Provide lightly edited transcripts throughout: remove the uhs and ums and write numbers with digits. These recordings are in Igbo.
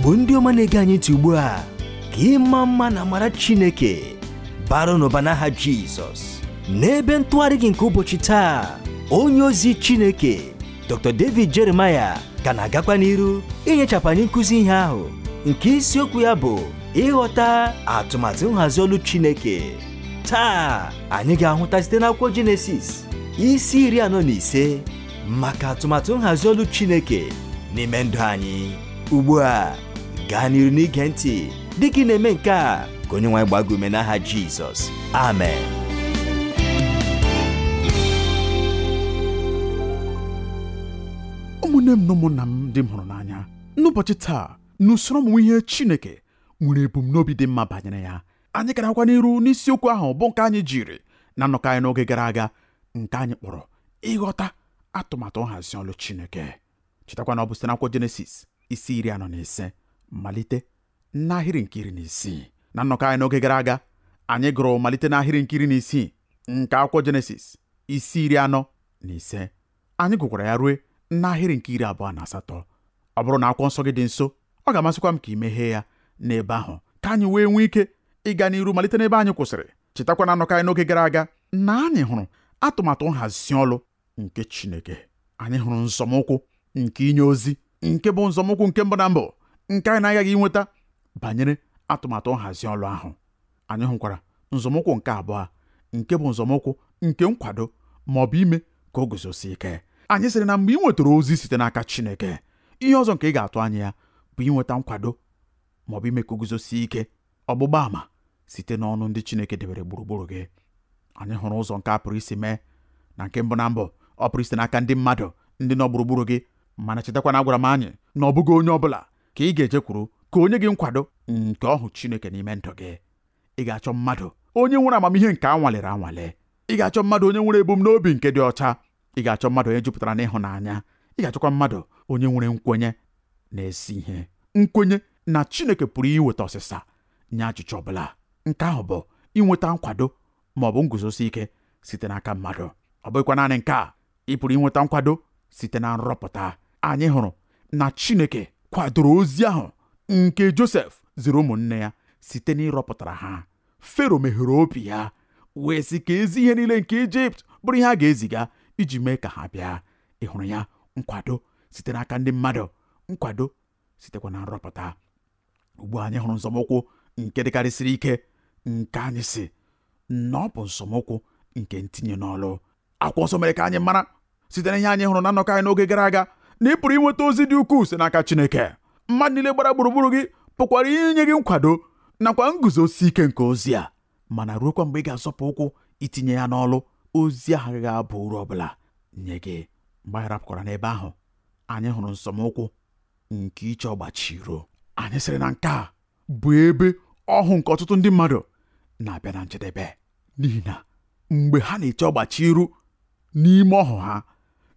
Igbo ndị ọma na-ege anyị ntị ugbu a, ka ịma mma na amara Chineke bara n'ụba n'aha Jizọs. N'ebe ntụgharị gị nke ụbọchị taa, onye ozi Chineke Dr. David Jeremiah ka na-agakwa n'iru inyechapụ anyị nkụzi ihe ahụ nke isiokwu ya bụ ịghọta atụmatụ nhazi ọlụ Chineke. Taa anyị ga-ahụta site n'akwụkwọ Jenesis isi 45 maka atụmatụ nhazi ọlụ Chineke n'ime ndụ anyị. Ugbu a gaa n'iru n'ige ntị dịka ị na-eme nke a, ka onye nwe anyị gbaa gị ume n'aha Jizọs. Amen. Ụmụnne m na ụmụnna m ndị m hụrụ n'anya, n'ụbọchị taa n'usoro ọmụmụ ihe Chineke nwere ebumnobi dị mma banyere ya. Anyị gara akwa n'iru n'isiokwu ahụ bụ nke anyị jiri na nnọkọ anyị n'oge gara aga, nke anyị kpọrọ ịghọta atụmatụ nhazi ọlụ Chineke. Chetakwa na ọ bụ site n'akwụkwọ Jenesis isi 45 malite n'ahịrị nke 16. Na nnọkọ anyị n'oge gara aga, anyị gụrụ malite n'ahịrị nke 16 nke akwụkwọ Jenesis isi 45. Anyị gụkwara ya rue n'ahịrị nke 28. Ọ bụrụ na akwụkwọ nsọ gị dị nso, ọ ga-amasịkwa m ka ị meghee ya n'ebe ahụ ka anyị wee nwee ike ịga n'iru malite n'ebe anyị kwụsịrị. Chetakwa na nnọkọ anyị n'oge gara aga na anyị hụrụ atụmatụ nhazi ọlụ nke Chineke. Anyị hụrụ nzọmụkwụ nke inye ozi, nke bụ nzọmụkwụ nke mbụ na mbụ nke anyị na-agaghị inweta banyere atụmatụ nhazi ọlụ ahụ. Anyị hụkwara nzọmụkwụ nke abụọ, nke bụ nzọmụkwụ nke nkwado ma ọ bụ ime ka o guzosie ike. Anyị sịrị na mgbe ị nwetara ozi site n'aka Chineke, ihe ọzọ nke ị ga-atụ anya ya bụ inweta nkwado ma ọ bụ ime ka o guzosie ike, ọgbụgba àmà site n'ọnụ ndị Chineke debere gburugburu gị. Anyị hụrụ ụzọ nke a pụrụ isi mee na nke mbụ na mbụ, ọ pụrụ site n'aka ndị mmadụ ndị nọ gburugburu gị. Mana chetakwa na agwara m anyị na ọ bụghị onye ọbụla ka ị ga-ejekwuru ka onye gị nkwado nke ọhụ Chineke n'ime ndụ gị. Ị ga-achọ mmadụ onye nwere amamihe nke anwalere anwale. Ị ga-achọ mmadụ onye nwere ebumnobi nke dị ọcha. Ị ga-achọ mmadụ onye jupụtara n'ịhụnanya. Ị ga-achọkwa mmadụ onye nwere nkwenye na-esi ihe, nkwenye na Chineke pụrụ iweta ọsịsa nye ajụjụ ọbụla. Nke ahụ bụ inweta nkwado ma ọ bụ nguzosi ike site n'aka mmadụ. Ọ bụghịkwa naanị nke a, ị pụrụ inweta nkwado site na nrọpụta. Anyị hụrụ na Chineke kwadoro ozi ahụ nke Josef ziri ụmụnne ya site n'ịrọpụtara ha. Fero meghere obi ya wee sị ka ezi ihe niile nke Ijipt bụrụ ihe a ga-eziga iji mee ka ha bịa. Ị hụrụ ya, nkwado site n'aka ndị mmadụ, nkwado sitekwa na nrọpụta. Ugbu a anyị hụrụ nzọmụkwụ nke dịkarịsịrị ike, nke anyị si na ọ bụ nzọmụkwụ nke ntinye n'ọlụ. Akwụkwọ nsọ mere ka anyị mara site na ihe anyị hụrụ na nnọkọ anyị n'oge gara aga na ị pụrụ inweta ozi dị ukwuu site n'aka Chineke. Mmadụ niile gbara gburugburu gị pụkwara inye gị nkwado nakwa nguzosi ike nke ozi a, mana ruokwa mgbe ị ga-azọpụ ụkwụ itinye ya n'ọlụ, ozi ahụ agaghị aba uru ọbụla nye gị. Mgbe anyị rapụkwara n'ebe ahụ, anyị hụrụ nzọmụkwụ nke iche ọgbachiro. Anyị sịrị na nke a bụ ebe ọhụ nke ọtụtụ ndị mmadụ na-abịa na njedebe, n'ihi na mgbe ha na-eche ọgbachiru n'ime ọhụ ha,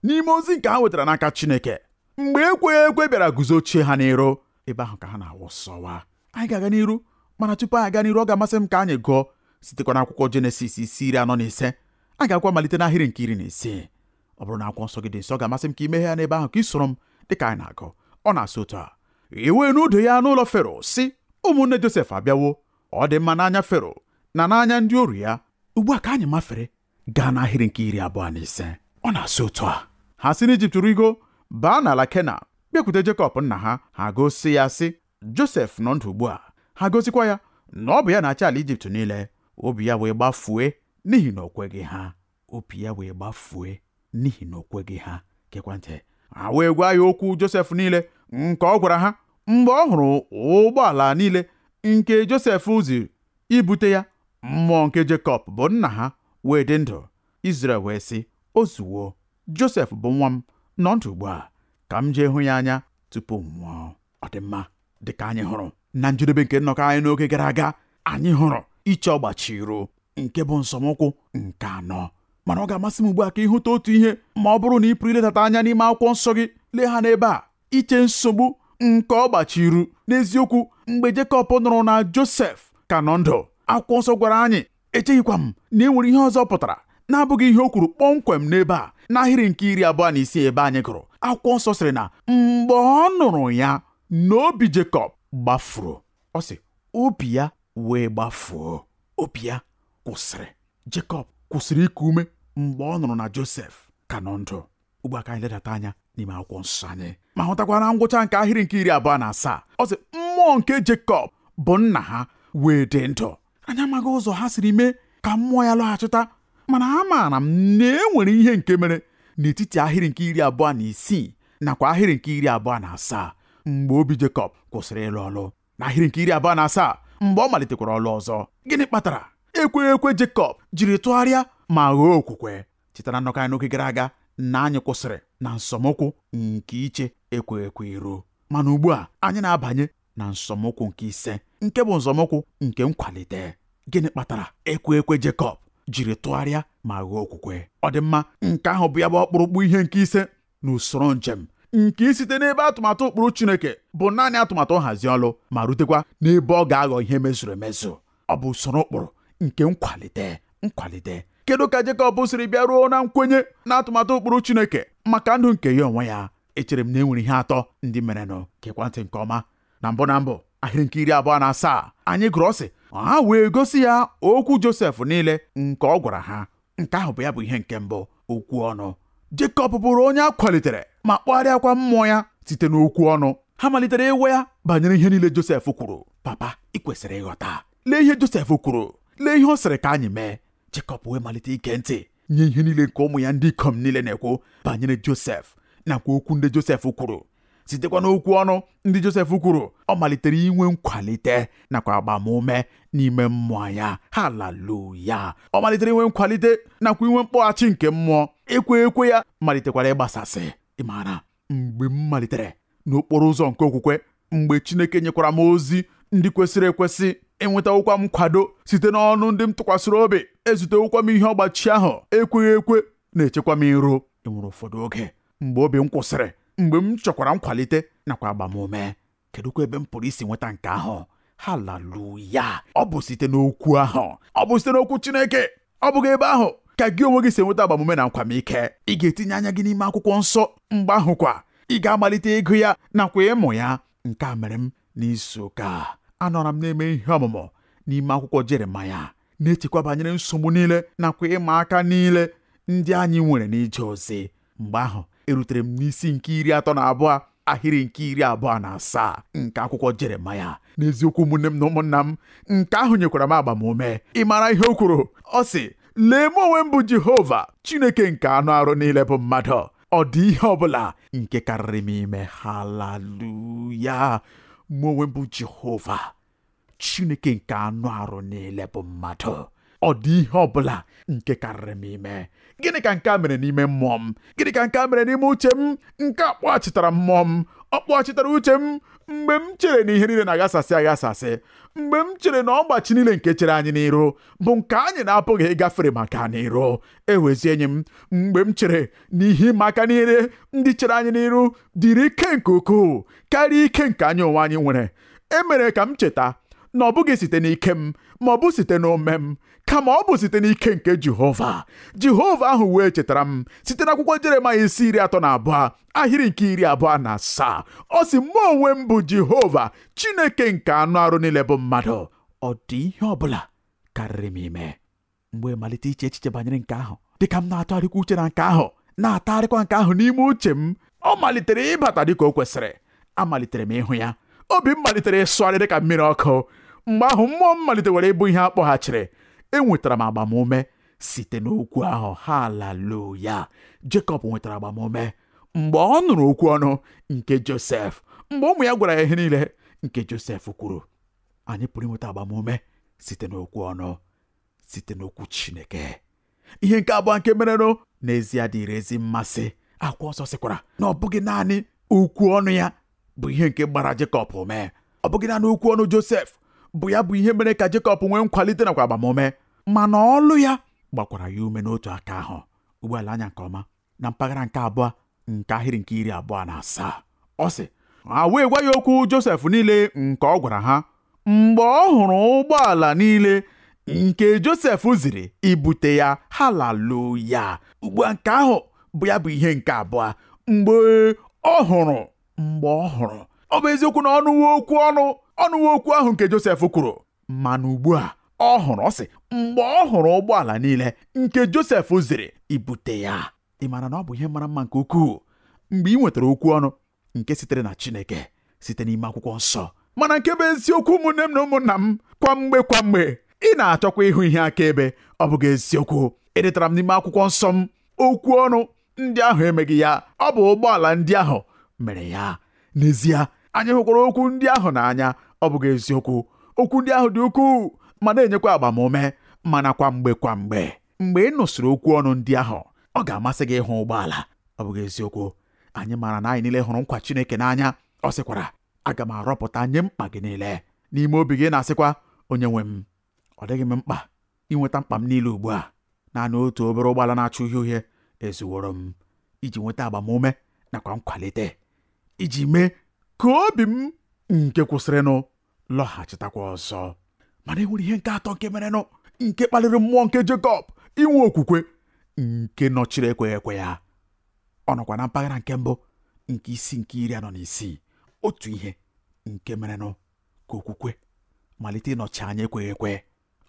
n'ime ozi nke ha nwetara n'aka Chineke, mgbe ekweghị ekwe bịara guzochie ha n'iru, ebe ahụ ka ha na-awụsọwa. Anyị ga-aga n'iru, mana tupu anyị aga n'iru, ọ ga-amasị m ka anyị gụọ sitekwa n'akwụkwọ Jenesis isi 45. Anyị ga-akwa malite n'ahịrị nke 16. Ọ bụrụ na akwụkwọ nsọ gị dị nsọ, ọ ga-amasị m ka ị meghee ya n'ebe ahụ ka ị soro m dịka anyị na-agụ. Ọ na-asị otu a: e wee n'udo ya n'ụlọ Fero sị, ụmụnne Josef abịawo, ọ dị mma n'anya Fero na n'anya ndị oru ya. Ugbu a ka anyị mafere gaa n'ahịrị nke 25. Ọ na-asị otu a: ha si n'Ijipt rigo baa n'ala Kenan, bịakwute Jekọb nna ha. Ha gosi ya sị, Josef nọ ndụ ugbu a. Ha gosikwa ya na ọ bụ ya na-achị ala Ijipt niile. Obi ya wee gbafue n'ihi na o kweghị ha. Obi ya wee gbafue n'ihi na o kweghị ha. Kekwantị, ha wee gwa ya okwu Josef niile nke ọ gwara ha. Mgbe ọ hụrụ ụgbọala niile nke Josef ziri ibute ya, mmụọ nke Jekọb bụ nna ha wee dị ndụ. Izrel wee sị, o zuwo, Josef bụ nwa m nọ ndụ ugbu a, ka m jee hụ ya anya tupu m nwụọ. Ọ dị mma, dịka anyị hụrụ na njedebe nke nnọkọ anyị n'oge gara aga, anyị hụrụ iche ọgbachiro nke bụ nzọmụkwụ nke anọ. Mana ọ ga-amasị m ugbu a ka ịhụta otu ihe, ma ọ bụrụ na ị pụrụ iletata anya n'ime akwụkwọ nsọ gị, lee ha n'ebe a. Iche nsogbu nke ọgbachiru. N'eziokwu, mgbe Jekọb nụrụ na Josef ka nọ ndụ, akwụkwọ nsọ gwara anyị, echeghịkwa m na e nwere ihe ọzọ pụtara na-abụghị ihe o kwuru kpọmkwem n'ebe a n'ahịrị nke 26 ebe anyị gụrụ. Akwụkwọ nsọ sịrị na mgbe ọ nụrụ ya, n'obi Jekọb gbafuru. Ọ sị obi ya wee gbafuo. Obi ya kwụsịrị. Jekọb kwụsịrị iku ume mgbe ọ nụrụ na Josef ka nọ ndụ. Ugbu a ka anyị ledata anya n'ime akwụkwọ nsọ anyị ma hụtakwa na ngwụcha nke ahịrị nke 27, ọ sị mmụọ nke Jekọb bụ nna ha wee dị ndụ. Anyị amaghị ụzọ ha siri mee ka mmụọ ya lọghachita, mana amaara m na e nwere ihe nke mere n'etiti ahịrị nke 26 nakwa ahịrị nke 27 mgbe obi Jekọb kwụsịrị ịlụ ọlụ, na ahịrị nke 27 mgbe ọ malitekwara ọlụ ọzọ. Gịnị kpatara ekweghị ekwe Jekọb jiri tụgharịa ma ghọọ okwukwe? Chetara nnọkọ anyị n'oge gara aga na anyị kwụsịrị na nsọmụkwụ nke iche ekweghị ekwe iru, mana ugbu a anyị na-abanye na nsọmụkwụ nke 5, nke bụ nzọmụkwụ nke nkwalite. Gịnị kpatara ekwe ekwe Jekọb jiri tụgharịa ma ghọọ okwukwe? Ọ dị mma, nke ahụ bụ ya bụ ọkpụrụkpụ ihe nke 5 n'usoro njem nke site n'ebe atụmatụ ụkpụrụ Chineke bụ naanị atụmatụ nhazi ọlụ ma rutekwa n'ebe ọ ga-aghọ ihe mezuru emezu. Ọ bụ usoro ụkpụrụ nke nkwalite. Nkwalite. Kedu ka Jekọb siri bịaruo na nkwenye na atụmatụ ụkpụrụ Chineke maka ndụ nke ya onwe ya? Echere m na e nwere ihe atọ ndị merenụ. Gekwa ntị nke ọma. Na mbụ ahịrị nke 27 anyị gụrụ, ọ sị ha wee gosi ya okwu Josef niile nke ọ gwara ha. Nke ahụ bụ ya bụ ihe nke mbụ, okwu ọnụ. Jekọb bụrụ onye a kwalitere ma kpọgharịakwa mmụọ ya site n'okwu ọnụ. Ha malitere ịgwa ya banyere ihe niile Josef kwuru. Papa, ị kwesịrị ịghọta. Lee ihe Josef kwuru, lee ihe ọ sịrị ka anyị mee. Jekọb wee malite ige ntị nye ihe niile nke ụmụ ya ndị ikom niile na-ekwu banyere Josef nakwa okwu ndị Josef kwuru. Sitekwa n'okwu ọnụ ndị Josef kwuru, ọ malitere inwe nkwalite nakwa agbamume n'ime mmụọ ya. Haleluya! Ọ malitere inwe nkwalite nakwa inwe mkpọghachi nke mmụọ. Ekwe ekwe ya malitekwara ịgbasasị. Ị maara, mgbe m malitere n'okporo ụzọ nke okwukwe, mgbe Chineke nyekwara m ozi ndị kwesịrị ekwesị, enwetawokwa m nkwado site n'ọnụ ndị m tụkwasịrị obi, ezutewokwa m ihe ọgbachi ahụ ekweghị ekwe na-echekwa m iru. Enwere ụfọdụ oge mgbe obi m kwụsịrị, mgbe m chọkwara nkwalite nakwa agbamume. Kedụkwa ebe m pụrụ isi nweta nke ahụ? Haleluya! Ọ bụ site n'okwu ahụ, ọ bụ site n'okwu Chineke. Ọ bụghị ebe ahụ ka gị onwe gị si enweta agbamume na nkwamike. Ị ga-etinye anya gị n'ime akwụkwọ nsọ, mgbe ahụ kwa ị ga-amalite ịgụ ya nakwa ịmụ ya. Nke a mere m n'izu ụka anọrọ m na-eme ihe ọmụmụ n'ime akwụkwọ Jeremaya, na-echekwa banyere nsogbu niile nakwa ịma aka niile ndị anyị nwere n'ije ozi. Mgbe ahụ erutere m n'isi nke 32 ahịrị nke 27 nke akwụkwọ Jeremaya. N'eziokwu ụmụnne m na ụmụnna m, nke ahụ nyekwara m agbamume. Ị mara ihe o kwuru? Ọ sị, lee m onwe m bụ Jehova Chineke nke anụ arụ niile bụ mmadụ, ọ dị ihe ọbụla nke karịrị m ime. Haleluya! Mụ onwe m bụ Jehova Chineke nke anụ arụ niile bụ mmadụ, ọ dị ihe ọbụla nke karịrị m ime. Gịnị ka nke a mere n'ime mmụọ m? Gịnị ka nke a mere n'ime uche m? Nke a kpọghachitara mmụọ m, ọ kpọghachitara uche m mgbe m chere na ihe niile na-aghasasị aghasasị, mgbe m chere na ọgbachi niile nke chere anyị n'iru bụ nke anyị na-apụghị ịgafere maka n'iru. Ewezie enyi m, mgbe m chere na ihe ịma aka niile ndị chere anyị n'iru dịrị ike nke ukwuu karịa ike nke anyị onwe anyị nwere, e mere ka m cheta na ọ bụghị site n'ike m ma ọ bụ site n'ome m, kama ọ bụ site n'ike nke Jehova. Jehova ahụ wee chetara m site n'akwụkwọ Jeremaya isi 32 ahịrị nke 27. Ọ sị, mụ onwe m bụ Jehova Chineke nke anụ arụ niile bụ mmadụ, ọ dị ihe ọbụla karịrị m ime. Mgbe malite iche echiche banyere nke ahụ, dịka m na-atụgharịkwa uche na nke ahụ, na-atagharịkwa nke ahụ n'ime uche m, ọ malitere ịbata dịka o kwesịrị. Amalitere m ịhụ ya, obi m malitere ịsụgharị dịka mmiri ọkụ. Mgbe ahụ mmụọ m malitewere ịbụ ihe a kpọghachiri. Enwetara m agbamume site n'okwu ahụ. Haleluya! Jekọb nwetara agbamume mgbe ọ nụrụ okwu ọnụ nke Josef, mgbe ụmụ ya gwara ya ihe niile nke Josef kwuru. Anyị pụrụ inweta agbamume site n'okwu ọnụ, site n'okwu Chineke. Ihe nke abụọ nke merenụ n'ezie dịrị ezi mmasị. Akwụkwọ nsọ sịkwara na ọ bụghị naanị okwu ọnụ ya bụ ihe nke gbara Jekọb ume, ọ bụghị naanị okwu ọnụ Josef bụ ya bụ ihe mere ka Jekọb nwee nkwalite nakwa agbamume, mana ọlụ ya gbakwara ya ume n'otu aka ahụ. Ụgbọala anya nke ọma na mpaghara nke abụọ nke ahịrị nke 27, ọ sị, ha wee gwa ya okwu Josef niile nke ọ gwara ha. Mgbe ọ hụrụ ụgbọala niile nke Josef ziri ibute ya. Haleluya! Ugbu a nke ahụ bụ ya bụ ihe nke abụọ. Mgbe ọ hụrụ Ọ bụ eziokwu na ọnụwo okwu ọnụ ọnụwo okwu ahụ nke Josef kwuru, mana ugbu a ọ hụrụ, ọ sị mgbe ọ hụrụ ụgbọala niile nke Josef ziri ibute ya. Ị maara na ọ bụ ihe mara mma nke ukwuu mgbe ị nwetara okwu ọnụ nke sitere na Chineke site n'ime akwụkwọ nsọ. Mana nke bụ eziokwu, ụmụnne m na ụmụnna m, kwa mgbe kwa mgbe ị na-achọkwa ịhụ ihe akaebe. Ọ bụghị eziokwu, edetara m n'ime akwụkwọ nsọ m okwu ọnụ ndị ahụ emeghị ya, ọ bụ ụgbọala ndị ahụ mere ya. N'ezie anyị hụkwara okwu ndị ahụ n'anya. Ọ bụghị eziokwu, okwu ndị ahụ dị ukwuu ma na-enyekwa agbamume. Mana kwa mgbe kwa mgbe mgbe ị nụsịrị okwu ọnụ ndị ahụ, ọ ga-amasị gị ịhụ ụgbọala. Ọ bụghị eziokwu, anyị maara na anyị niile hụrụ nkwa Chineke n'anya. Ọ sịkwara, aga m arọpụta nye mkpa gị niile. N'ime obi gị na-asịkwa, onye nwe m, ọ dịghị m mkpa inweta mkpa m niile ugbu a. Naanị otu obere ụgbọala na-acha uhie uhie ezuworo m iji nweta agbamume nakwa nkwalite, iji mee ka obi m nke kwụsịrịnụ lọghachitakwa ọzọ. Mana e nwere ihe nke atọ nke merenụ nke kpaliri mmụọ nke Jekọb inwe okwukwe nke nọchiri ekweghị ekwe ya. Ọ nọkwa na mpaghara nke mbụ nke isi nke 46. Otu ihe nke merenụ ka okwukwe malite ịnọchi anya ekweghị ekwe,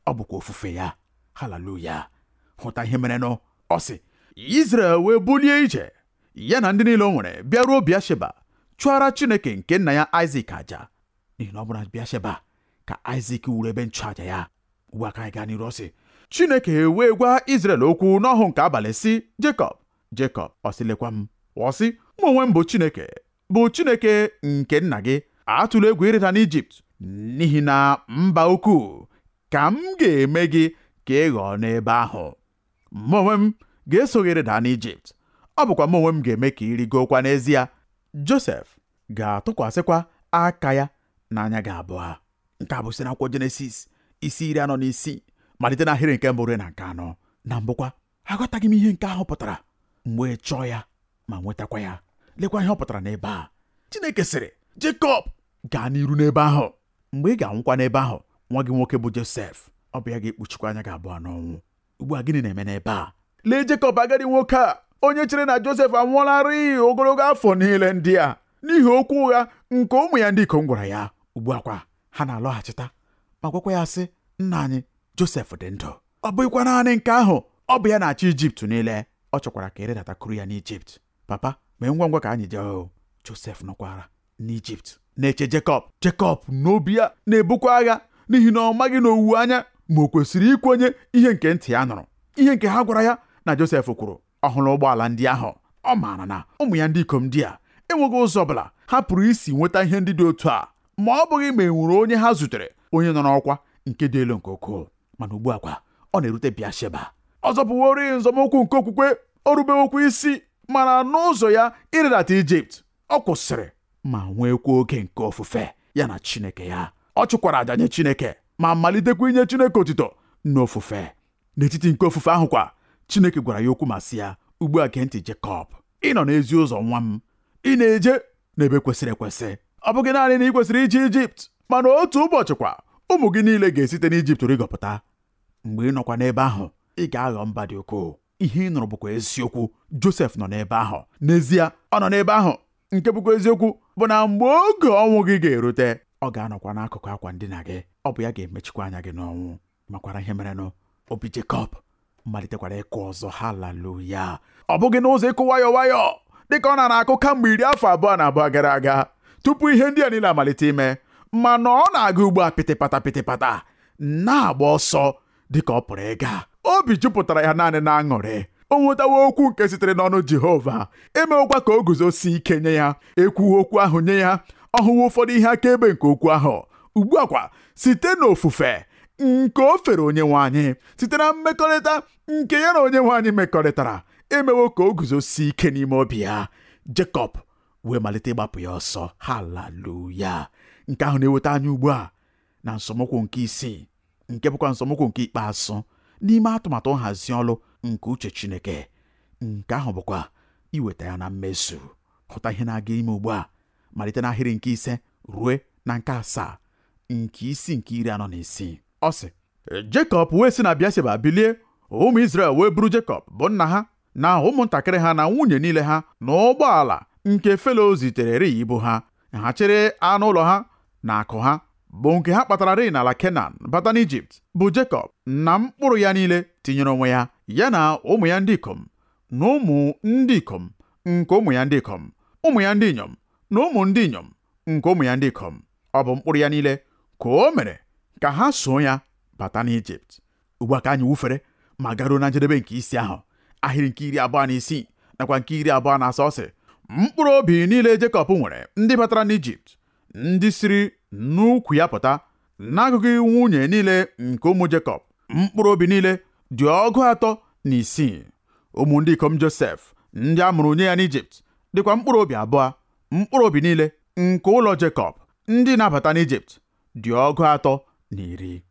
ọ bụkwa ofufe ya. Haleluya! Hụta ihe merenụ. Ọ sị, Izrel wee bulie ije ya na ndị niile o nwere bịaruo Bịasheba, chụara Chineke nke nna ya Aịzik aja, n'ihi na ọ bụ na Bịasheba ka Aịzik wuru ebe nchụaja ya. Ugbu a ka anyị gaa n'iru. Ọ sị, Chineke wee gwa Izrel okwu n'ọhụ nke abalị sị, Jekọb, Jekọb. Ọ sị, lekwa m. Ọ sị, mụ onwe m bụ Chineke, bụ Chineke nke nna gị. Atụla egwu ịrịda n'Ijipt, n'ihi na mba ukwuu ka m ga-eme gị ka ị ghọọ n'ebe ahụ. Mụ onwe m ga-eso gị rịda n'Ijipt, ọ bụkwa mụ onwe m ga-eme ka ị rigokwa n'ezie. Josef ga-atụkwasịkwa aka ya n'anya gị abụọ. Nke a bụ site n'akwụkwọ Jenesis isi 46 malite n'ahịrị nke mbụ ruo na nke 4. Na mbụkwa aghọtaghị m ihe nke ahụ pụtara, mgbe chọọ ya ma nwetakwa ya. Lekwa ihe ọ pụtara n'ebe a. Chineke sịrị, Jekọb, gaa n'iru n'ebe ahụ. Mgbe ị ga-anwụkwa n'ebe ahụ, nwa gị nwoke bụ Josef, ọ bụ ya ga-ekpuchikwa anya gị abụọ n'ọnwụ. Ugbu a gịnị na-eme n'ebe a? Lee Jekọb, agadi nwoke a, onye chere na Josef anwụọlarị ogologo afọ niile ndị a n'ihi okwu ụgha nke ụmụ ya ndị ikom gwara ya. Ugbu a kwa ha na-alọghachita ma gwakwa ya sị, nna anyị Josef dị ndụ. Ọ bụghịkwa naanị nke ahụ, ọ bụ ya na-achị Ijipt niile. Ọ chọkwara ka ịrịdatakuru ya n'Ijipt. Papa, mee ngwa ngwa ka anyị jee. Josef nọkwara n'Ijipt na-eche Jekọb. Jekọb n'obi ya na-ebukwa agha, n'ihi na ọ maghị na owuwe anya ma o kwesịrị ikwenye ihe nke ntị ya nụrụ, ihe nke ha gwara ya na Josef kwuru. Ọ hụrụ ụgbọala ndị ahụ, ọ maara na ụmụ ya ndị ikom ndị a enweghị ụzọ ọbụla ha pụrụ isi nweta ihe ndị dị otu a, ma ọ bụghị ma e nwere onye ha zutere, onye nọ n'ọkwa nke dị elu nke ukwuu. Mana ugbu a kwa ọ na-erute Bịasheba. Ọ zọpụworị nzọmụkwụ nke okwukwe, o rubewokwa isi, mana n'ụzọ ya ịrịdata Ijipt, ọ kwụsịrị ma nwekwa oge nke ofufe ya na Chineke ya. Ọ chụkwara àjà nye Chineke ma malitekwa inye Chineke otito n'ofufe. N'etiti nke ofufe ahụ kwa, Chineke gwara ya okwu ma sị ya, ugbu a gee ntị Jekọb, ị nọ n'ezi ụzọ nwa m, ị na-eje n'ebe kwesịrị ekwesị. Ọ bụghị naanị na ị kwesịrị ije Ijipt, mana otu ụbọchị kwa ụmụ gị niile ga-esite n'Ijipt rigọpụta. Mgbe ị nọkwa n'ebe ahụ, ị ga-aghọ mba dị ukwuu. Ihe ị nụrụ bụkwa eziokwu. Josef nọ n'ebe ahụ. N'ezie ọ nọ n'ebe ahụ. Nke bụkwa eziokwu bụ na mgbe oge ọnwụ gị ga-erute, ọ ga-anọkwa n'akụkụ akwa ndina gị. Ọ bụ ya ga-emechikwa anya gị n'ọnwụ. Makwara ihe merenụ, obi Jekọb malitekwara ịkụ ọzọ. Haleluya! Ọ bụghị n'ụzọ ịkụ nwayọọ nwayọọ dịka ọ nara akụ kamgbe 22 gara aga tupu ihe ndị a niile amalite ime, mana ọ na-aga ugbu a pịtịpata pịtịpata, na-agba ọsọ dịka ọ pụrụ ịga. Obi jupụtara ya naanị na aṅụrị. O nwetawo okwu nke sitere n'ọnụ Jehova, emewokwa ka o guzosi ike nye ya, ekwughị okwu ahụ nye ya, ọ hụwo ụfọdụ ihe akaebe nke okwu ahụ. Ugbu a kwa, site n'ofufe nke o fere Onyenwe anyị, site na mmekọrịta nke ya na Onyenwe anyị mekọrịtara, emewo ka o guzosi ike n'ime obi ya. Jekọb wee malite ịgbapụ ya ọsọ. Haleluya! Nke ahụ na-eweta anyị ugbu a na nsọmụkwụ nke isii, nke bụkwa nsọmụkwụ nke ikpeazụ n'ime atụmatụ nhazi ọlụ nke uche Chineke. Nke ahụ bụkwa iweta ya na mmezu. Hụta ihe na-aga ime ugbu a, malite n'ahịrị nke 5 ruo na nke 7 nke isi nke 46. Ọ sị, Jekọb wee si na Bịasheba bilie, ụmụ Izrel wee buru Jekọb bụ nna ha na ụmụntakịrị ha na nwunye niile ha na ụgbọala nke Fero zitere ibu ha. Ha chịrị anụ ụlọ ha na akụ ha bụ nke ha kpatara rịị n'ala Kenan bata n'Ijipt, bụ Jekọb na mkpụrụ ya niile tinyere onwe ya, ya na ụmụ ya ndị ikom na ụmụ ndị ikom nke ụmụ ya ndị ikom, ụmụ ya ndị inyom na ụmụ ndị inyom nke ụmụ ya ndị ikom. Ọ bụ mkpụrụ ya niile ka o mere ka ha soo ya bata n'Ijipt. Ugbu a ka anyị wufere ma garuo na njedebe nke isi ahụ, ahịrị nke 26 nakwa nke 27. Ọ sị, mkpụrụ obi niile Jekọb nwere ndị batara n'Ijipt, ndị siri n'ukwu ya pụta, n'agụghị nwunye niile nke ụmụ Jekọb, mkpụrụ obi niile dị 36. Ụmụ ndị ikom Josef ndị a mụrụ nye ya n'Ijipt dịkwa mkpụrụ obi 2. Mkpụrụ obi niile nke ụlọ Jekọb ndị na-abata n'Ijipt dị 310.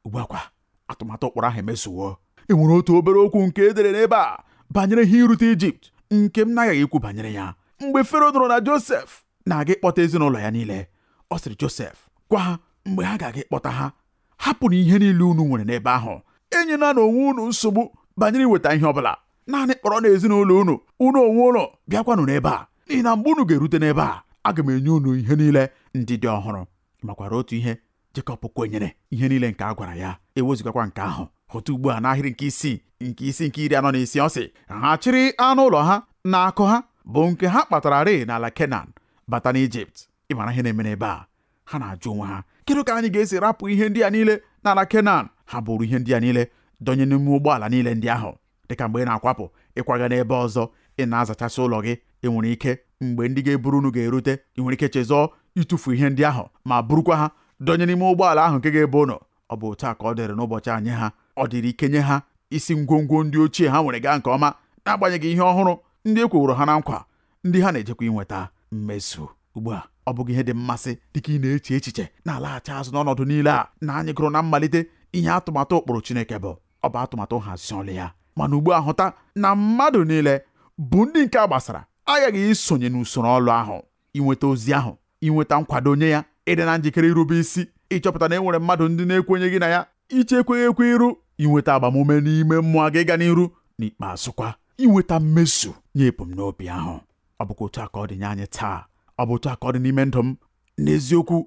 Ugbu a kwa atụmatụ ụkpụrụ ahụ emezuwo. E nwere otu obere okwu nke edere n'ebe a banyere ihe irute Ijipt nke m na-aghaghị ikwu banyere ya. Mgbe Fero nụrụ na Josef na-aga ịkpọta ezinụlọ ya niile, ọ sịrị Josef, gwa ha mgbe ha ga-aga ịkpọta ha, hapụrụ ihe niile unu nwere n'ebe ahụ, enyela na onwe unu nsogbu banyere iweta ihe ọbụla, naanị kpọrọ na ezinụlọ unu, unu onwe unu bịakwanụ n'ebe a, n'ihi na mgbe unu ga-erute n'ebe a, aga m enye unu ihe niile ndị dị ọhụrụ. Makwara otu ihe, Jekọb kwenyere ihe niile nke a gwara ya, ewezụgakwa nke ahụ. Hụta ugbu a n'ahịrị nke isii nke isi nke 46, ọ sị, ha chịrị anụ ụlọ ha na akụ ha bụ nke ha kpatara rịị n'ala Kenan bata n'Ijipt. Ị mara ihe na-eme n'ebe a? Ha na-ajụ onwe ha, kedu ka anyị ga-esi rapụ ihe ndị a niile n'ala Kenan? Ha bụrụ ihe ndị a niile dọnye n'ime ụgbọala niile ndị ahụ. Dịka mgbe ị na-akwapụ ịkwaga n'ebe ọzọ, ị na-azachasị ụlọ gị, ị nwere ike mgbe ndị ga-eburu unu ga-erute, ị nwere ike chezọọ ịtụfu ihe ndị ahụ ma burukwa ha dọnye n'ime ụgbọala ahụ nke ga-ebu unu. Ọ bụ otu a ka ọ dịrị n'ụbọchị anyị ha. Ọ dịrị ike nye ha isi ngwongwo ndị ochie ha nwere gaa nke ọma, n'agbanyeghị ihe ọhụrụ ndị e kweworo ha na nkwa ndị ha na-ejekwa inweta mmezu. Ugbu a ọ bụghị ihe dị mmasị dịka ị na-eche echiche na-alaghachi azụ n'ọnọdụ niile a na anyị gụrụ na mmalite ihe atụmatụ ụkpụrụ Chineke bụ. Ọ bụ atụmatụ nhazi ọlụ ya. Mana ugbu a hụta na mmadụ niile bụ ndị nke a gbasara aghaghị isonye n'usoro ọlụ ahụ, inweta ozi ahụ, inweta nkwado nye ya, ịdị na njikere irube isi, ịchọpụta na e nwere mmadụ ndị na-ekwenyeghị na ya, ichekweghị ekwe iru, inweta agbamume n'ime mmụọ gị ịga n'iru, n'ikpeazụkwa inweta mmezu nye ebumnobi ahụ. Ọ bụkwa otu a ka ọ dị nye anyị taa. Ọ bụ otu a ka ọ dị n'ime ndụ m. N'eziokwu,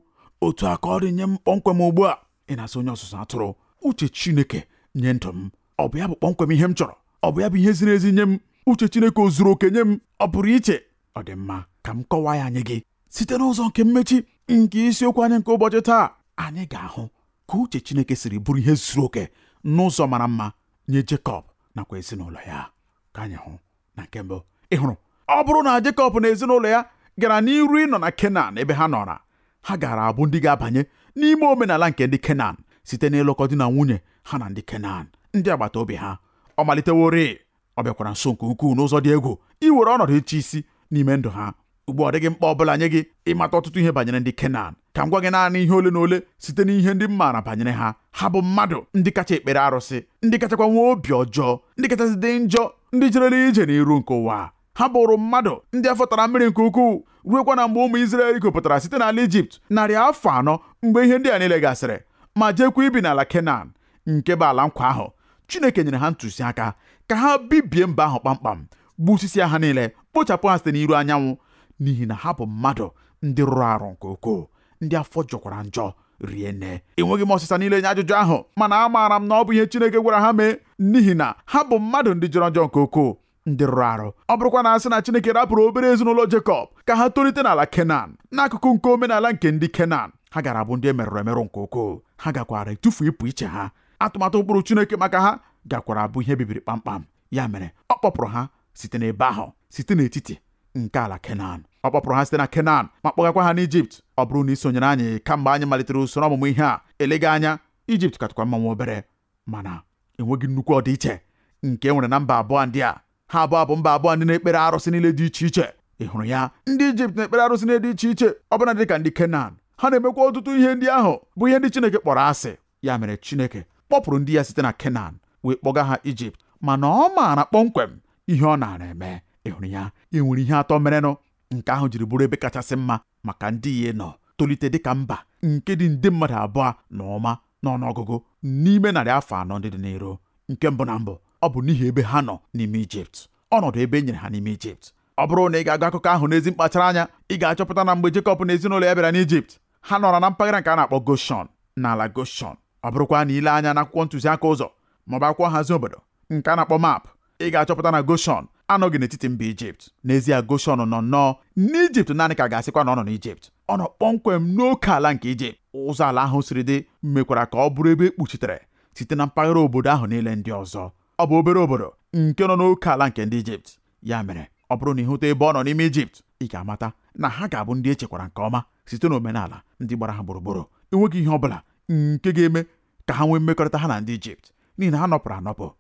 otu a ka ọ dị nye m kpọmkwem ugbu a. Ị na-asị onye ọzụzụ atụrụ, uche Chineke nye ndụ m, ọ bụ ya bụ kpọmkwem ihe m chọrọ, ọ bụ ya bụ ihe ziri ezi nye m, uche Chineke o zuru oke nye m, ọ pụrụ iche. Ọ dị mma ka m kọwaa ya nye gị site n'ụzọ nke mmechi nke isiokwu anyị nke ụbọchị taa. Anyị ga-ahụ ka uche Chineke siri bụrụ ihe zuru oke n'ụzọ mara mma nye Jekọb nakwa ezinụlọ ya. Ka anyị hụ na nke mbụ, ị hụrụ, ọ bụrụ na Jekọb na ezinụlọ ya gara n'iru ịnọ na Kenan ebe ha nọra, ha gara abụ ndị ga-abanye n'ime omenala nke ndị Kenan site n'ịlụkọ di na nwunye ha na ndị Kenan, ndị agbata obi ha. Ọ maliteworị, ọ bịakwara nso nke ukwuu n'ụzọ dị egwu iwere ọnọdụ ịchị isi n'ime ndụ ha. Ugbu ọ dịghị mkpa ọbụla nye gị ịmata ọtụtụ ihe banyere ndị Kenan. Ka m gwa gị naanị ihe ole na ole site n'ihe ndị m maara banyere ha. Ha bụ mmadụ ndị kacha ekpere arụsị, ndị kachakwa nwee obi ọjọọ, ndị kachasị dị njọ, ndị jerela ije n'iru nke ụwa. Ha bụrụ mmadụ ndị afọ tara mmiri nke ukwuu, ruekwa na mgbe ụmụ Izrel gopụtara site n'ala Ijipt 400 mgbe ihe ndị a niile gasịrị, ma jekwa ibi n'ala Kenan nke bụ ala nkwa ahụ. Chineke nyere ha ntụziaka ka ha bibie mba ahụ kpamkpam, gbusisia ha niile, kpochapụ ha site n'iru anyanwụ, n'ihi na ha bụ mmadụ ndị rụrụ arụ nke ukwuu, ndị afọ jọkwara njọ rie nne. Enweghị m ọsịsa niile nye ajụjụ ahụ, mana amaara m na ọ bụ ihe Chineke gwara ha mee, n'ihi na ha bụ mmadụ ndị jọrọ njọ nke ukwuu, ndị rụrụ arụ. Ọ bụrụkwa na asị na Chineke rapụrụ obere ezinụlọ Jekọb ka ha tolite n'ala Kenan, n'akụkụ nke omenala nke ndị Kenan, ha gara abụ ndị e merụrụ emerụ nke ukwuu. Ha gakwara etufu ịpụ iche ha. Atụmatụ ụkpụrụ Chineke maka ha gakwara abụ ihe bibiri kpamkpam. Ya mere, ọ kpọpụrụ ha site n'ebe ahụ, site n'etiti nke ala Kenan. Ọ kpọpụrụ ha site na Kenan ma kpọgakwa ha n'Ijipt. Ọ bụrụ na ị sonyere anyị kamgbe anyị malitere usoro ọmụmụ ihe a, eleghị anya Ijipt katụkwa mmanwụ obere, mana enweghị nnukwu ọdịiche nke e nwere na mba abụọ ndị a. Ha abụọ bụ mba abụọ ndị na-ekpere arụsị niile dị iche iche. Ị hụrụ ya, ndị Ijipt na-ekpere arụsị niile dị iche iche, ọbụna dị ka ndị Kenan. Ha na-emekwa ọtụtụ ihe ndị ahụ bụ ihe ndị Chineke kpọrọ asị. Ya mere Chineke kpọpụrụ ndị ya site na Kenan wee kpọga ha Ijipt, mana ọ maara kpọmkwem ihe ọ na-ara eme. Ị hụrụ ya, e nwere ihe atọ merenụ nke ahụ jiri bụrụ ebe kachasị mma maka ndị ya nọ tolite dịka mba nke dị nde mmadụ 2 na ụma n'ọnụọgụgụ n'ime 400 ndị dị n'iru. Nke mbụ na mbụ, ọ bụ n'ihi ebe ha nọ n'ime Ijipt, ọnọdụ ebe e nyere ha n'ime Ijipt. Ọ bụrụ na ị ga-agụ akụkọ ahụ n'ezi mkpachara anya, ị ga-achọpụta na mgbe Jekọb na ezinụlọ ya bịara n'Ijipt, ha nọrọ na mpaghara nke a na-akpọ Goshọn, n'ala Goshọn. Ọ bụrụkwa na ile anya n'akwụkwọ ntụziaka ụzọ maọbụ akwụkwọ nhazi obodo nke a na-akpọ map, ị ga-achọpụta na Goshọn anọghị n'etiti mba Ijipt. N'ezie, Goshọn nọ nnọọ n'Ijipt naanị ka ga-asịkwa na ọ nọ n'Ijipt. Ọ nọ kpọmkwem n'oke ala nke Ijipt. Ụzọ ala ahụ siri dị mekwara ka ọ bụrụ ebe ekpuchitere site na mpaghara obodo ahụ niile ndị ọzọ. Ọ bụ obere obodo nke nọ n'oke ala nke ndị Ijipt. Ya mere, ọ bụrụ na ị hụta ebe ọ nọ n'ime Ijipt, ị ga-amata na ha ga-abụ ndị echekwara nke ọma site n'omenala ndị gbara ha gburugburu. Enweghị ihe ọ bụla nke ga-eme ka ha nwee mmekọrịta ha na ndị Ijipt, n'ihi na ha nọpụrụ anọpụ.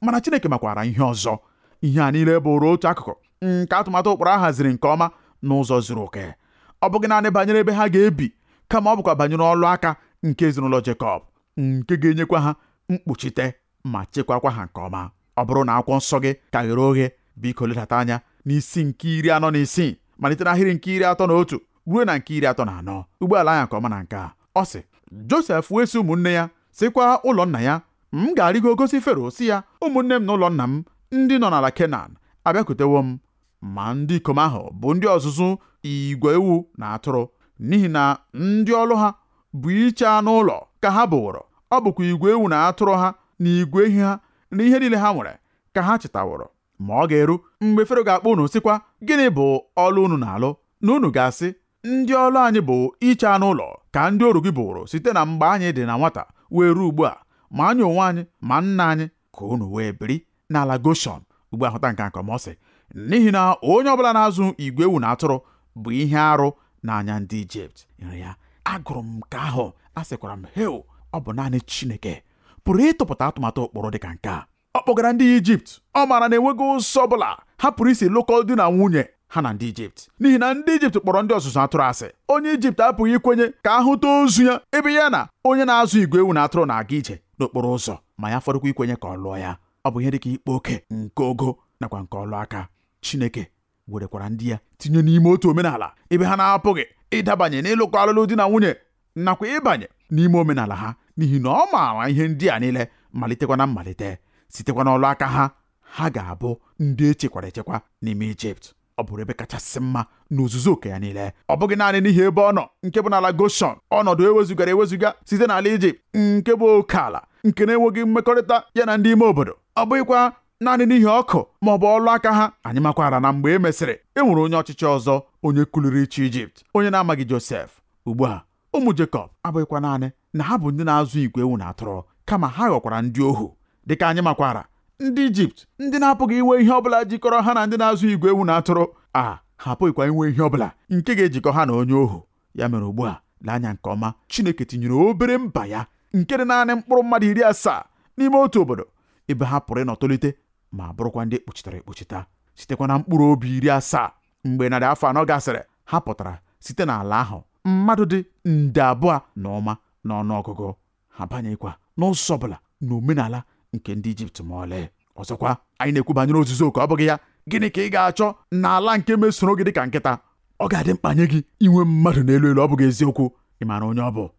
Mana Chineke makwara ihe ọzọ. Ihe a niile bụrụ otu akụkụ nke atụmatụ ụkpụrụ a haziri nke ọma n'ụzọ zuru oke. Ọ bụghị naanị banyere ebe ha ga-ebi, kama ọ bụkwa banyere ọlụ aka nke ezinụlọ Jekọb, nke ga-enyekwa ha mkpuchite ma chekwakwa ha nke ọma. Ọ bụrụ na akwụkwọ nsọ gị ka ghere oghe, biko ledata anya n'isi nke 46, malite n'ahịrị nke 31 ruo na nke 34. Ugbu ala anya nke ọma na nke a. Ọ sị, Josef wee sị ụmụnne ya, sịkwa ụlọ nna ya, m ga-arịgo gosi Fero sị ya, ụmụnne m na ụlọ nna m ndị nọ n'ala Kenan abịakwutewo m. Ma ndị ikom ahụ bụ ndị ọzụzụ igwe ewu na atụrụ, n'ihi na ndị ọlụ ha bụ iche anụ ụlọ ka ha bụworo. Ọ bụkwa igwe ewu na atụrụ ha na igwe ehi ha na ihe niile ha nwere ka ha chetaworo. Ma ọ ga-eru mgbe Fero ga-akpọ unu sịkwa, gịnị bụ ọlụ unu na-alụ? Na unu ga-asị, ndị ọlụ anyị bụ iche anụ ụlọ ka ndị oru gị bụworo site na mgbe anyị dị na nwata wee ruo ugbu a, ma anyị onwe anyị ma nna anyị, ka unu wee biri n'ala Goshọn. Ugbu a hụta nke nke ma ọ sị, n'ihi na onye ọbụla na-azụ igwe ewu na atụrụ bụ ihe arụ n'anya ndị Ijipt. Ya agụrụ m nke ahụ, asịkwara m, heo, ọ bụ naanị Chineke pụrụ ịtụpụta atụmatụ ụkpụrụ dị ka nke a. Ọ kpọgara ndị Ijipt. Ọ maara na enweghị ụzọ ọbụla ha pụrụ isi lụkọ di na nwunye ha na ndị Ijipt, n'ihi na ndị Ijipt kpọrọ ndị ọzụzụ atụrụ asị. Onye Ijipt apụghị ikwenye ka ahụta ozu ya ebe ya na onye na-azụ igwe ewu na atụrụ na-aga ije n'okporo ụzọ, ma ya fọdụkwa ikwenye ka ọ lụọ ya. Ọ bụ ihe dị ka ikpe oke nke ogo nakwa nke ọlụ aka. Chineke werekwara ndị ya tinye n'ime otu omenala ebe ha na-apụghị ịdabanye n'ịlụkọ alụlụ di na nwunye nakwa ịbanye n'ime omenala ha, n'ihi na ọ maara ihe ndị a niile malitekwa na mmalite. Sitekwa n'ọlụ aka ha, ha ga-abụ ndị echekwara echekwa n'ime Ijipt. Ọ bụrụ ebe kachasị mma n'ozuzu oke ya niile. Ọ bụghị naanị n'ihi ebe ọ nọ nke bụ n'ala Goshọn, ọnọdụ ewezugara ewezuga site n'ala Ijipt nke bụ oke ala nke na-enweghị mmekọrịta ya na ndị ime obodo. Ọ bụghịkwa naanị n'ihi ọkụ ma ọ bụ ọlụ aka ha. Anyị makwara na mgbe e mesịrị, e nwere onye ọchịchị ọzọ, onye kuliri ichi Ijipt, onye na-amaghị Josef. Ugbu a, ụmụ Jekọb abụghịkwa naanị na ha bụ ndị na-azụ igwe ewu na atụrụ, kama ha ghọkwara ndị ohu. Dịka anyị makwara, ndị Ijipt ndị na-apụghị inwe ihe ọbụla jikọrọ ha na ndị na-azụ igwe ewu na atụrụ, a ha apụghịkwa inwe ihe ọbụla nke ga-ejikọ ha na onye ohu. Ya mere ugbu a, lee anya nke ọma, Chineke tinyere obere mba ya nke dị naanị mkpụrụ mmadụ 70 n'ime otu obodo ebe ha pụrụ ịnọ tolite ma bụrụkwa ndị ekpuchitara ekpuchita. Sitekwa na mkpụrụ obi 70, mgbe 400 gasịrị, ha pụtara site n'ala ahụ mmadụ dị 2.5 n'ọnụọgụgụ. Ha banyekwa n'ụzọ ọbụla n'omenala nke ndị Ijipt ma ọlị. Ọzọkwa, anyị na-ekwu banyere ozuzo oke, ọ bụghị ya? Gịnị ka ị ga-achọ n'ala nke mesoro gị dịka nkịta? Ọ ga-adị mkpa nye gị inwe mmadụ n'elu elu, ọ bụghị eziokwu? Ị maara onye ọ bụ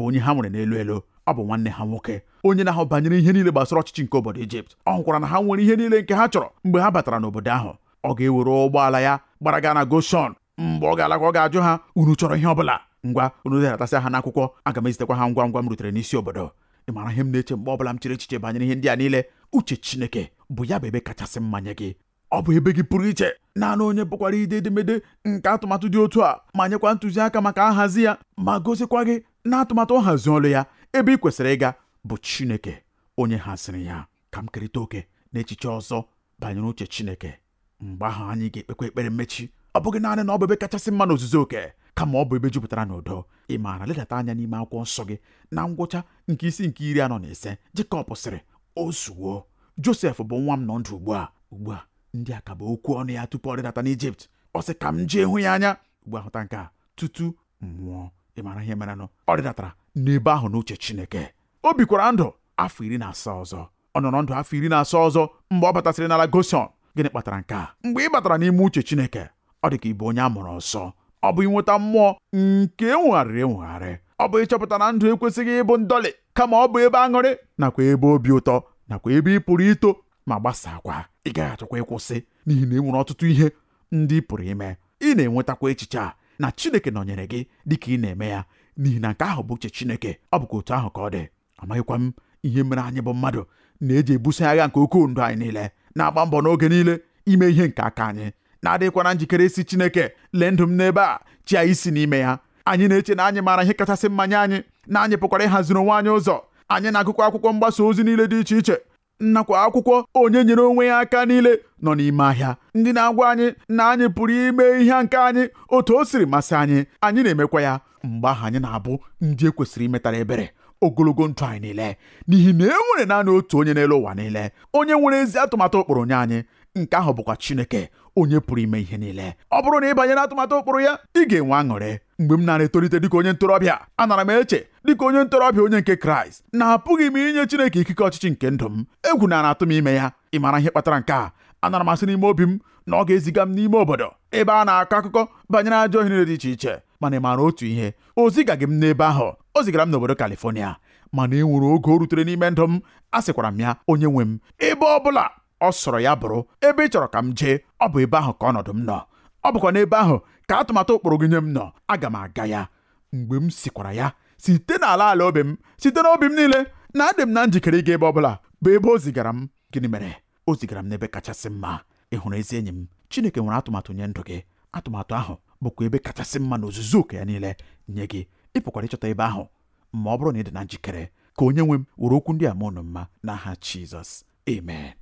onye ha nwere n'elu elu. Ọ bụ nwanne ha nwoke, onye na-ahụ banyere ihe niile gbasara ọchịchị nke obodo Ijipt. Ọ hụkwara na ha nwere ihe niile nke ha chọrọ mgbe ha batara n'obodo ahụ. Ọ ga-ewere ụgbọala ya gbara gaa na Goshọn. Mgbe ọ ga-alakwa, ọ ga-ajụ ha, unu chọrọ ihe ọbụla? Ngwa, unu dedatasị ha n'akwụkwọ, aga m ezitekwa ha ngwa ngwa m rutere n'isi obodo. Ị maara ihe m na-eche mgbe ọbụla m chere echiche banyere ihe ndị a niile? Uche Chineke bụ ya bụ ebe kachasị mma nye gị. Ọ bụ ebe gị pụrụ iche. Naanị onye bụkwara ide edemede nke atụmatụ dị otu a ma nyekwa ntụziaka maka nhazi ya ma gosikwa gị na atụmatụ nhazi ọlụ ya ebe ị kwesịrị ịga bụ Chineke onye haziri ya. Ka m kerịta oke n'echiche ọzọ banyere uche Chineke. Mgbe ahụ anyị ga-ekpekwa ekpere mmechi. Ọ bụghị naanị na ọ bụ ebe kachasị mma n'ozuzu oke, kama ọ bụ ebe jupụtara n'udo. Ị maara, ledata anya n'ime akwụkwọ nsọ gị na ngwụcha nke isi nke 45, Jekọb sịrị, o zuwo, Josef bụ nwa m nọ ndụ ugbu a. Ugbu a, ndị a ka bụ okwu ọnụ ya tupu ọ rịdata n'Ijipt. Ọ sị ka m jee hụ ya anya. Ugbu a hụta nke a, tutu mmụọ. Ị maara ihe merenụ? Ọ rịdatara n'ebe ahụ n'uche Chineke. O bikwara ndụ afọ 17 ọzọ. Ọ nọrọ ndụ afọ 17 ọzọ mgbe ọ batasịrị n'ala Goshọn. Gịnị kpatara nke a? Mgbe ị batara n'ime uche Chineke, ọ dị ka ị bụ onye a mụrụ ọzọ. Ọ bụ inweta mmụọ nke enwegharịrị enwegharị. Ọ bụ ịchọpụta na ndụ ekwesịghị ịbụ ndọlị, kama ọ bụ ebe aṅụrị nakwa ebe obi ụtọ nakwa ebe ị pụrụ ito ma gbasakwa. Ị gaghị achọkwa ịkwụsị, n'ihi na e nwere ọtụtụ ihe ndị ị pụrụ ime. Ị na-enwetakwa echiche a na Chineke nọnyere gị dịka ị na-eme ya, n'ihi na nke ahụ bụ uche Chineke. Ọ bụkwa otu ahụ ka ọ dị. Amaghịkwa m ihe mere anyị bụ mmadụ na-eji ebuso agha nke ukwuu ndụ anyị niile, na-agba mbọ n'oge niile ime ihe nke aka anyị, na-adịghịkwa na njikere isi Chineke lee ndụ m n'ebe a, chia isi n'ime ya. Anyị na-eche na anyị maara ihe kachasị mma nye anyị, na anyị pụkwara ịhaziri onwe anyị ụzọ. Anyị na-agụkwa akwụkwọ mgbasa ozi niile dị iche iche, nakwa akwụkwọ onye nyere onwe ya aka niile nọ n'ime ahịa, ndị na-agwa anyị na anyị pụrụ ime ihe nke anyị otu o siri masị anyị. Anyị na-emekwa ya. Mgbe ahụ anyị na-abụ ndị e kwesịrị imetara ebere ogologo ndụ anyị niile, n'ihi na e nwere naanị otu onye n'elu ụwa niile, onye nwere ezi atụmatụ ụkpụrụ nye anyị. Nke ahụ bụkwa Chineke, onye pụrụ ime ihe niile. Ọ bụrụ na ị banyere atụmatụ ụkpụrụ ya, ị ga-enwe aṅụrị. Mgbe m nara etolite dịka onye ntorobịa, anara m eche dịka onye ntorobịa onye nke Kraịst na apụghị m inye Chineke ikike ọchịchị nke ndụ m. Egwu nara atụ m ime ya. Ị mara ihe kpatara nke a? Anara m asị n'ime obi m na ọ ga-eziga m n'ime obodo ebe a na-akọ akụkọ banyere ajọ ihe niile dị iche iche. Mana ị maara otu ihe, o zigaghị m n'ebe ahụ. O zigara m n'obodo Kalifonia. Mana e nwere oge o rutere n'ime ndụ m, a sịkwara m ya, onye nwe m, ebe ọ bụla ọ sọrọ ya bụrụ, ebe ị chọrọ ka m jee, ọ bụ ebe ahụ ka ọnọdụ m nọ, ọ bụkwa n'ebe ahụ ka atụmatụ ụkpụrụ gị nye m nọ, aga m aga ya. Mgbe m sikwara ya site n'ala ala obi m, site n'obi m niile, na adị m na njikere ịga ebe ọbụla bụ ebe o zigara m. Gịnị mere? O zigara m n'ebe kachasị mma. Ị hụrụ ezi enyi m, Chineke nwere atụmatụ nye ndụ gị. Atụmatụ ahụ bụkwa ebe kachasị mma na ozuzu oke ya niile nye gị. Ị pụkwara ịchọta ebe ahụ ma ọ bụrụ na ị dị na njikere. Ka onye nwe m were okwu ndị a ma unu mma n'aha Jizọs, amen.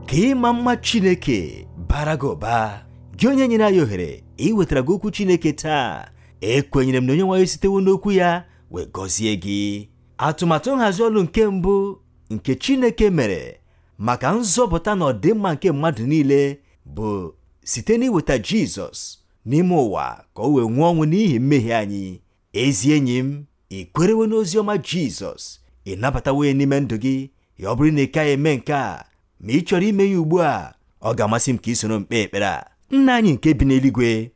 Ka ịma mma Chineke bara gị ụba, gị onye nyere anyị ohere iwetara gị okwu Chineke taa. Ekwenyere m na onye nwanyị sitewo n'okwu ya wee gọzie gị. Atụmatụ nhazi ọlụ nke mbụ nke Chineke mere maka nzọpụta na ọdịmma nke mmadụ niile bụ site n'iweta Jizọs n'ime ụwa ka o wee nwụọ ọnwụ n'ihi mmehie anyị. Ezi enyi m, ị kwerewo n'ozi ọma Jizọs? Ị nabatawo ya n'ime ndụ gị? Ya ọ bụrụ na ị kaghị eme nke a, ma ị chọrọ ime ya ugbu a, ọ ga-amasị m ka ị soro m kpee ekpere a. Nna anyị nke bi n'eluigwe,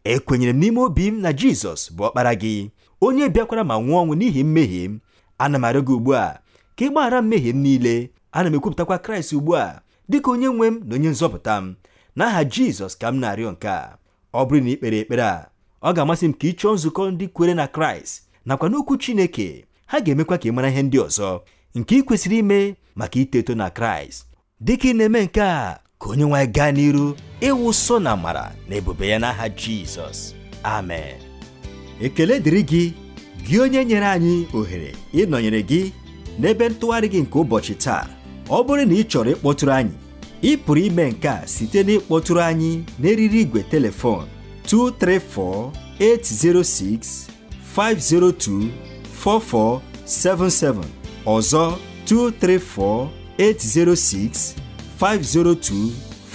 ekwenyere m n'ime obi m na Jizọs bụ ọkpara gị, onye bịakwara ma nwụọ ọnwụ n'ihi mmehie m. Ana m arịọ gị ugbu a ka ị gbaghara mmehie m niile. Ana m ekwupụtakwa Kraịst ugbu a dịka onye nwe m na onye nzọpụta m. N'aha Jizọs ka m na-arịọ nke a. Ọ bụrụ na ị kpere ekpere a, ọ ga-amasị m ka ị chọọ nzukọ ndị kwere na Kraịst nakwa n'okwu Chineke. Ha ga-emekwa ka ị mara ihe ndị ọzọ nke ị kwesịrị ime maka ito eto na Kraịst. Dịka ị na-eme nke a, ka onye nwe anyị gaa n'iru ịwụsọ na amara na ebube ya n'aha Jizọs, amen. Ekele dịrị gị, gị onye nyere anyị ohere ịnọnyere gị n'ebe ntụgharị gị nke ụbọchị taa. Ọ bụrụ na ị chọrọ ịkpọtụrụ anyị, ị pụrụ ime nke a site n'ịkpọtụrụ anyị n'eriri igwe telefon 234 806 502 4477, ọzọ 234 806 502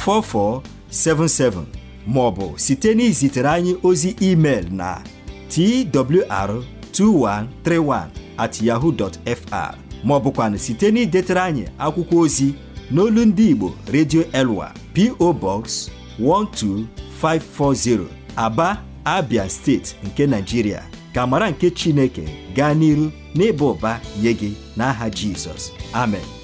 4477, ma ọ bụ site n'izitere anyị ozi email na twr2131@yahoo.fr, ma ọ bụkwanụ site n'idetere anyị akwụkwọ ozi n'olu ndị Igbo Radio Elwa, P.O. Box 12540, Aba, Abia Steeti nke Nigeria. Ka amara nke Chineke gaa n'iru n'ịba ụba nye gị n'aha Jizọs, amen.